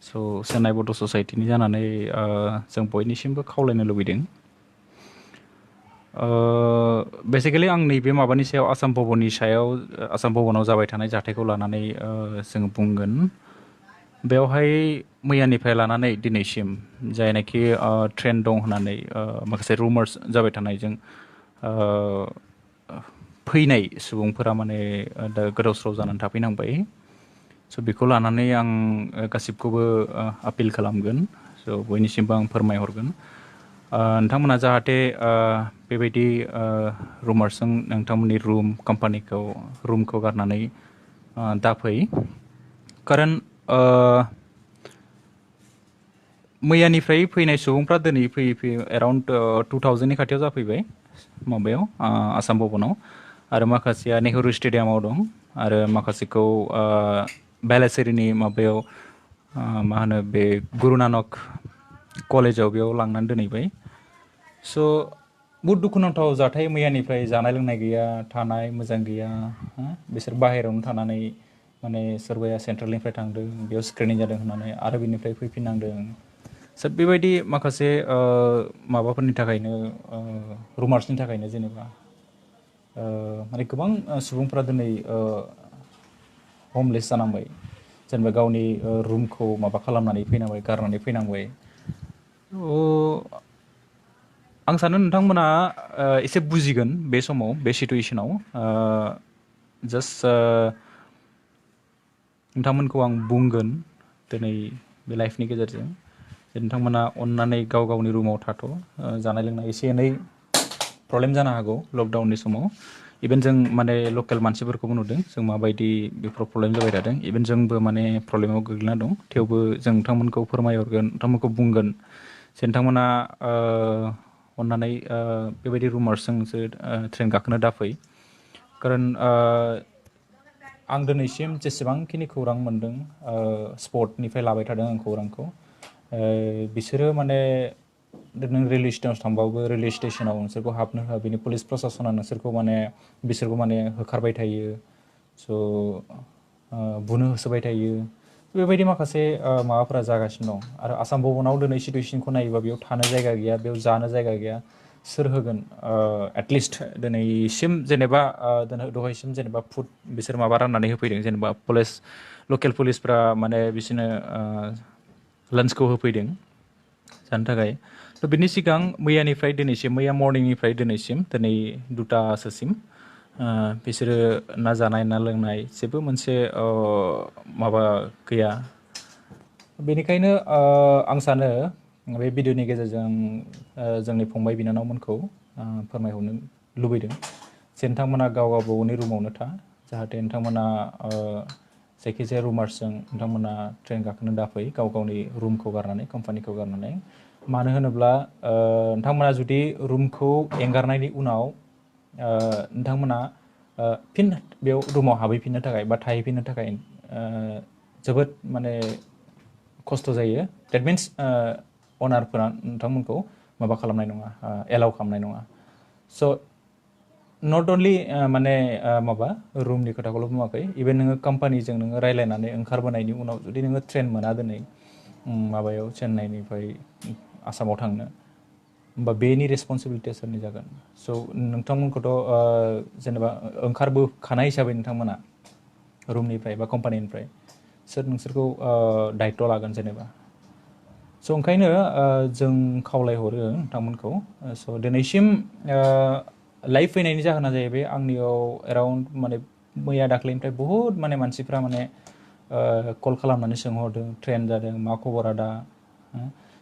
स' चेन्नाइ बड' ससाइटिनि जानानै जों बयनिसिमबो खावलायनो लुबैदों। बेसिकेलि आं नैबे माबानि सायाव आसाम भबननि सायाव आसाम भबनाव जाबाय थानाय जाथायखौ लानानै जों बुंगोन। बेवहाय मैयानिफ्राय लानानै दिनैसिम जायनाखि ट्रेन्ड दं होननानै माखासे रुमार्स जाबाय थानायजों फैनाय सुबुंफोरा माने दा गोदाव सोराव जानानै थाफैनांबाय। स' बेखौ लानानै आं गासिबखौबो आपिल खालामगोन। स' बयनिसिमबो आं फोरमायहरगोन नोंथांमोना जाहाथे बेबायदि रुमार्सजों नोंथांमोननि रुमखौ गारनानै दाफै। खारन मैयानिफ्राय फैनाय सुबुंफ्रा दिनै फैयै एराउन्ड 2000नि खाथियाव जाफैबाय माबायाव आसाम भबनाव, आरो माखासेया नेहरू स्टेडियामाव दं, आरो माखासेखौ बेलासिरिनि माबायाव मा होनो बे गुरु नानक कलेजाव बेयाव लांनानै दोनहैबाय। स' बहुद दुखुनांथाव जाथाय। मैयानिफ्राय जानाय लोंनाय गैया, थानाय मोजां गैया। बिसोर बाहेरायावनो थानानै माने सोरबाया सेन्ट्रेलनिफ्राय थांदों, बेयाव स्क्रिनिं जादों होननानै आरो बिनिफ्राय फैफिननांदों। स' बेबायदि माखासे माबाफोरनि थाखायनो रुमार्सनि थाखायनो जेनेबा माने गोबां सुबुंफ्रा दिनै हमलेस जानांबाय, जेनेबा गावनि रुमखौ माबा खालामनानै फैनांबाय, गारनानै फैनांबाय। आं सानो नोंथांमोना एसे बुजिगोन बे समाव, बे सिटुवेसनाव। जास्ट नोंथांमोनखौ आं बुंगोन दिनै बे लाइफनि गेजेरजों जे नोंथांमोना अन्नानै गाव गावनि रुमाव थाथ'। जानाय लोंनाय एसे एनै प्रब्लेम जानो हागौ लकडाउननि समाव। इभेन जों माने लकेल मानसिफोरखौबो नुदों जों माबायदि बेफोराव प्रब्लेम जाबाय थादों। इभेन जोंबो माने प्रब्लेमाव गोग्लैना दं। थेवबो जों नोंथांमोनखौ फोरमायहरगोन, नोंथांमोनखौ बुंगोन जे नोंथांमोना अन्नानै बेबायदि रुमार्सजोंसो ट्रेन गाखोनो दाफै। खारन आं दिनैसिम जेसेबांखिनि खौरां मोनदों, स्पटनिफ्राय लाबाय थादों आं खौरांखौ, बिसोरो माने नों रेलवे स्टेसनाव थांबाबो रेलवे स्टेसनाव नोंसोरखौ हाबनो होआ, बिनि पुलिस प्रसासना नोंसोरखौ माने बिसोरखौ माने होखारबाय थायो। स' बुनो होसोबाय थायो। बेबायदि माखासे माबाफोरा जागासिनो दं। आरो आसाम भबनाव दिनै सिटुवेसनखौ नायोबा बेयाव थानो जायगा गैया, बेयाव जानो जायगा गैया। सोर होगोन? एटलिस्ट दिनैसिम जेनेबा दहायसिम जेनेबा फुड बिसोर माबा राननानै होफैदों, जेनेबा लकेल पुलिसफ्रा माने बिसोरनो लान्चखौ होफैदों जानो थाखाय। थ' बिनि सिगां मैयानिफ्राय दिनैसिम, मैया मर्निंनिफ्राय दिनैसिम, दिनै 2टासोसिम बिसोरो ना जानाय ना लोंनाय जेबो मोनसे माबा गैया। बेनिखायनो आं सानो बे भिडिअनि गेजेरजों जोंनि फंबाय बिनानावमोनखौ फोरमायहरनो लुबैदों जे नोंथांमोना गाव गावबागावनि रुमावनो था। जाहाथे नोंथांमोना जायखिजाया रुमार्सजों नोंथांमोना ट्रेन गाखोनो दाफै, गाव गावनि रुमखौ गारनानै, कम्पानिखौ गारनानै। मानो होनोब्ला नोंथांमोना जुदि रुमखौ एंगारनायनि उनाव नोंथांमोना फिन बेयाव रुमाव हाबहैफिननो थाखाय बा थाहैफिननो थाखाय जोबोद माने खस्थ' जायो। देट मिन्स अनारफोरा नोंथांमोनखौ माबा खालामनाय नङा, एलाउ खालामनाय नङा। स' नट अनलि माने माबा रुमनि खोथाखौल' बुङाखै, इभेन नोङो कम्पानिजों नोङो रायज्लायनानै ओंखारबोनायनि उनाव जुदि नोङो ट्रेन मोना दिनै माबायाव चेन्नाइनिफ्राय आसामाव थांनो, होमबा बेनि रेसपन्सिबिलिटिया सोरनि जागोन? स' नोंथांमोनखौथ' जेनेबा ओंखारबोखानाय हिसाबै नोंथांमोना रुमनिफ्राय बा कम्पानिनिफ्राय सोर नोंसोरखौ दायथ' लागोन जेनेबा? स' ओंखायनो जों खावलायहरो नोंथांमोनखौ। स' दिनैसिम लाइभ फैनायनि जाहोना जाहैबाय आंनियाव एराउन्ड माने मैया दाख्लैनिफ्राय बहुद माने मानसिफ्रा माने कल खालामनानै सोंहरदों ट्रेन जादों, मा खबरा दा?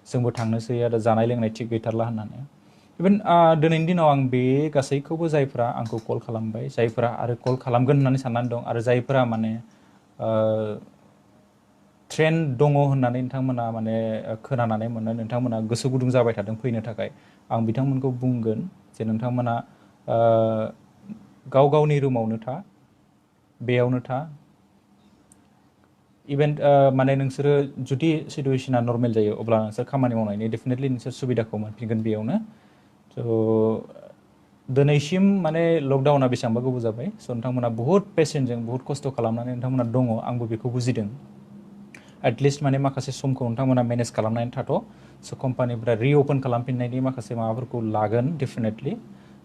जोंबो थांनोसै, आरो जानाय लोंनाय थिग गैथारला होननानै। इभेन दिनैनि दिनाव आं बे गासैखौबो जायफ्रा आंखौ कल खालामबाय, जायफ्रा आरो कल खालामगोन होननानै साननानै दं, आरो जायफ्रा माने ट्रेन दङ होननानै नोंथांमोना माने खोनानानै मोनो, नोंथांमोना गोसो गुदुं जाबाय थादों फैनो थाखाय, आं बिथांमोनखौ बुंगोन जे नोंथांमोना गाव गावनि रुमावनो था, बेयावनो था। इभेन माने नोंसोरो जुदि सिटुवेसना नर्मेल जायो अब्ला नोंसोर खामानि मावनायनि डेफिनेटलि नोंसोर सुबिदाखौ मोनफिनगोन बेयावनो। थ' दिनैसिम माने लकडाउना बेसेबांबा गोबाव जाबाय। स' नोंथांमोना बुहुद पेसेन्टजों बुहुद खस्थ' खालामनानै नोंथांमोना दङ, आंबो बेखौ बुजिदों। एटलिस्ट माने माखासे समखौ नोंथांमोना मेनेज खालामनानै थाथ' स' कम्पानिफ्रा रिअपेन खालामफिननायनि माखासे माबाफोरखौ लागोन डेफिनेटलि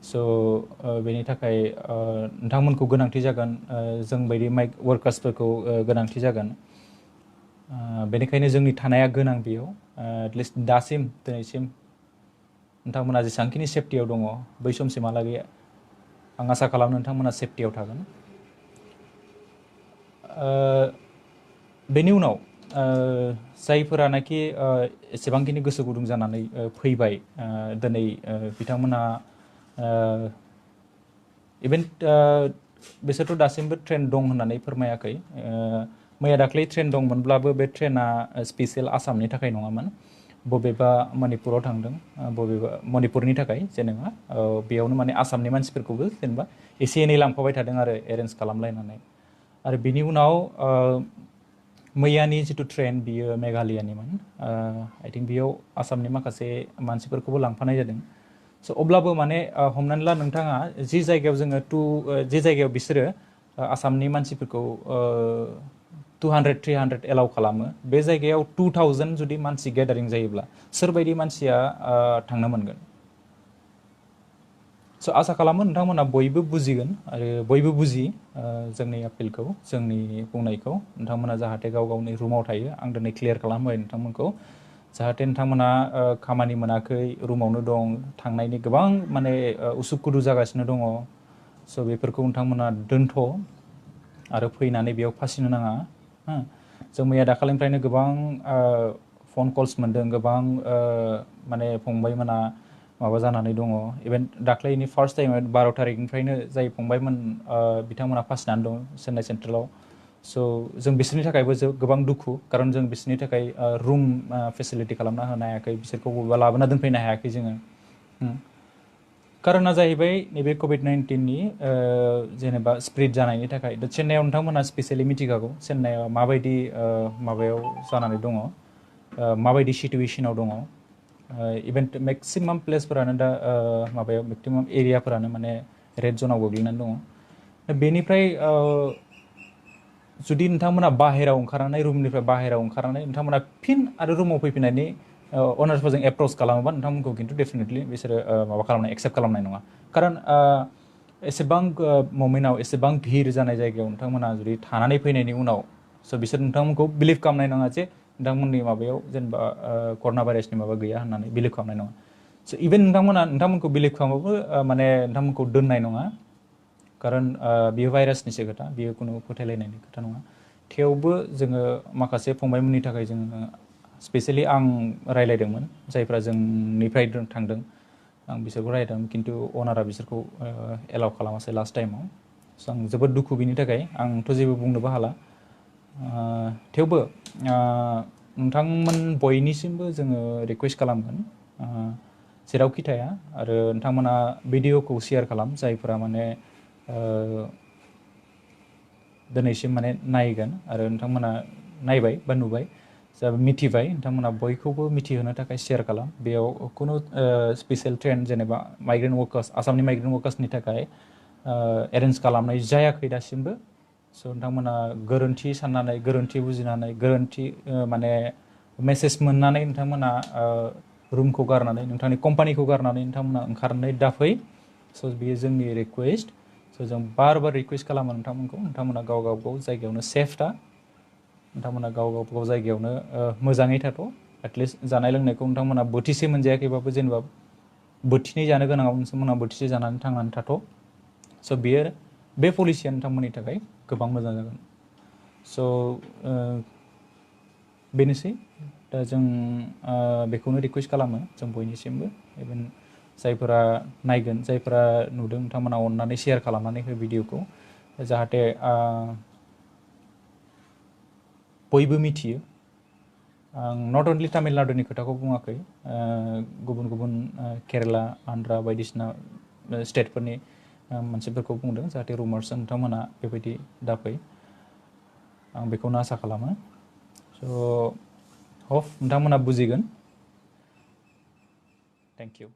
स' बेनि थाखाय नोंथांमोनखौ गोनांथि जागोन जों बायदि वर्कार्सफोरखौ गोनांथि जागोन बेनिखायनो जोंनि थानाया गोनां बेयाव एटलिस्ट दासिम दिनैसिम नोंथांमोना जेसेबांखिनि सेफटियाव दङ बै समसिमहालागै आं आसा खालामो नोंथांमोना सेफटियाव थागोन बेनि उनाव जायफोरानाखि एसेबांखिनि गोसो गुदुं जानानै फैबाय दिनै बिथांमोना इभेन बिसोरथ' दासिमबो ट्रेन दं होननानै फोरमायाखै मैया दाख्लै ट्रेन दंमोनब्लाबो बे ट्रेना स्पेसियेल आसामनि थाखाय नङामोन बबेबा मणिपुराव थांदों बबेबा मणिपुरनि थाखाय जेनेबा बेयावनो माने आसामनि मानसिफोरखौबो जेनेबा एसे एनै लांफाबाय थादों आरो एरेन्ज खालामलायनानै आरो बिनि उनाव मैयानि जिथु ट्रेन बियो मेघालयानिमोन आइ थिंक बेयाव आसामनि माखासे मानसिफोरखौबो लांफानाय जादों स' अब्लाबो माने हमनानै ला नोंथाङा जि जायगायाव जोङो जे जायगायाव बिसोरो आसामनि मानसिफोरखौ 200-300 एलाउ खालामो बे जायगायाव 2000 जुदि मानसि गेदारिं जायोब्ला सोरबायदि मानसिया थांनो मोनगोन स' आसा खालामो नोंथांमोना बयबो बुजिगोन आरो बयबो बुजि जोंनि आपिलखौ जोंनि बुंनायखौ नोंथांमोना जाहाथे गाव गावनि रुमाव थायो आं दिनै क्लियार खालामबाय नोंथांमोनखौ जाहाथे नोंथांमोना खामानि मोनाखै रुमावनो दं थांनायनि गोबां माने उसुखुदु जागासिनो दङ स' बेफोरखौ नोंथांमोना दोनथ' आरो फैनानै बेयाव फासिनो नाङा जों मैया दाखालिनिफ्रायनो गोबां फन कल्स मोन्दों गोबां माने फंबायमोना माबा जानानै दङ इभेन दाख्लैनि फार्स्ट टाइम 12 तारिखनिफ्रायनो जाय फंबायमोन बिथांमोना फासिनानै दं चेन्नाइ सेन्ट्रेलाव स' जों बिसोरनि थाखायबो गोबां दुखु खारन जों बिसोरनि थाखाय रुम फेसिलिटि खालामना होनो हायाखै बिसोरखौ बबेबा लाबोना दोनफैनो हायाखै जोङो कारना जाहैबाय नैबे कभिड-19नि जेनेबा स्प्रेड जानायनि थाखाय दा चेन्नाइआव नोंथांमोना स्पेसियेलि मिथिखागौ चेन्नाइआव माबायदि माबायाव जानानै दङ माबायदि सिटुवेसनाव दङ इभेन मेक्सिमाम प्लेसफोरानो दा माबायाव मेक्सिमाम एरियाफोरानो माने रेड जनाव गोग्लैनानै दङ दा बेनिफ्राय जुदि नोंथांमोना बाहेरायाव ओंखारनानै रुमनिफ्राय बाहेरायाव ओंखारनानै नोंथांमोना फिन आरो रुमाव फैफिननायनि अनार्सफोरजों एप्रच खालामोबा नोंथांमोनखौ खिन्थु डेफिनेटलि बिसोरो माबा खालामनाय एक्सेप्ट खालामनाय नङा कारन एसेबां ममेन्टआव एसेबां भिर जानाय जायगायाव नोंथांमोना जुदि थानानै फैनायनि उनाव स' बिसोर नोंथांमोनखौ बिलिभ खालामनाय नङा जे नोंथांमोननि माबायाव जेनेबा कर'ना भाइरासनि माबा गैया होननानै बिलिभ खालामनाय नङा स' इभेन नोंथांमोनखौ बिलिभ खालामबाबो माने नोंथांमोनखौ दोननाय नङा कारन बियो भाइरासनिसो खोथा बियो खुनु फोथायलायनायनि खोथा नङा थेवबो जोङो माखासे फंबायमोननि थाखाय जोङो स्पेसियेलि आं रायलायदोंमोन जायफ्रा जोंनिफ्राय थांदों आं बिसोरखौ रायलायदों खिन्थु अनारा बिसोरखौ एलाउ खालामासै लास्ट टाइमाव स' आं जोबोद दुखु बिनि थाखाय आंथ' जेबो बुंनोबो हाला थेवबो नोंथांमोन बयनिसिमबो जोङो रिकुवेस्ट खालामगोन जेरावखि थाया आरो नोंथांमोना भिडिअखौ शेयार खालाम जायफोरा माने दिनैसिम माने नायगोन आरो नोंथांमोना नायबाय बा नुबाय जा मिथिबाय नोंथांमोना बयखौबो मिथिहोनो थाखाय शेयार खालाम बेयाव खुनु स्पेसियेल ट्रेन जेनेबा माइग्रेन्ट वर्कार्स आसामनि माइग्रेन्ट वर्कार्सनि थाखाय एरेन्ज खालामनाय जायाखै दासिमबो स' नोंथांमोना गोरोन्थि साननानै गोरोन्थि बुजिनानै गोरोन्थि माने मेसेज मोननानै नोंथांमोना रुमखौ गारनानै नोंथांनि कम्पानिखौ गारनानै नोंथांमोना ओंखारनानै दाफै स' बेयो जोंनि रिकुवेस्ट स' जों बार रिकुवेस्ट खालामो नोंथांमोना गाव गाव जायगायावनो सेफ था नोंथांमोना गाव गाव जायगायावनो मोजाङै थाथ' एटलिस्ट जानाय लोंनायखौ नोंथांमोना बोथिसे मोनजायाखैबाबो जेनेबा बोथिनै जानो गोनाङाव नोंथांमोना बोथिसे जानानै थांनानै थाथ' स' बेयो बे पलिसिया नोंथांमोननि थाखाय गोबां मोजां जागोन स' बेनोसै दा जों बेखौनो रिकुवेस्ट खालामो जों बयनिसिमबो इभेन जायफोरा नायगोन जायफोरा नुदों नोंथांमोना अननानै शेयार खालामनानै हो भिडिअखौ जाहाथे बयबो मिथियो आं नट अनलि तामिलनाडुनि खोथाखौ बुङाखै गुबुन गुबुन केरेला आन्ध्रा बायदिसिना स्टेटफोरनि मानसिफोरखौ बुंदों जाहाथे रुमार्स नोंथांमोना बेबायदि दाफै आं बेखौनो आसा खालामो स' होप नोंथांमोना बुजिगोन थेंक इउ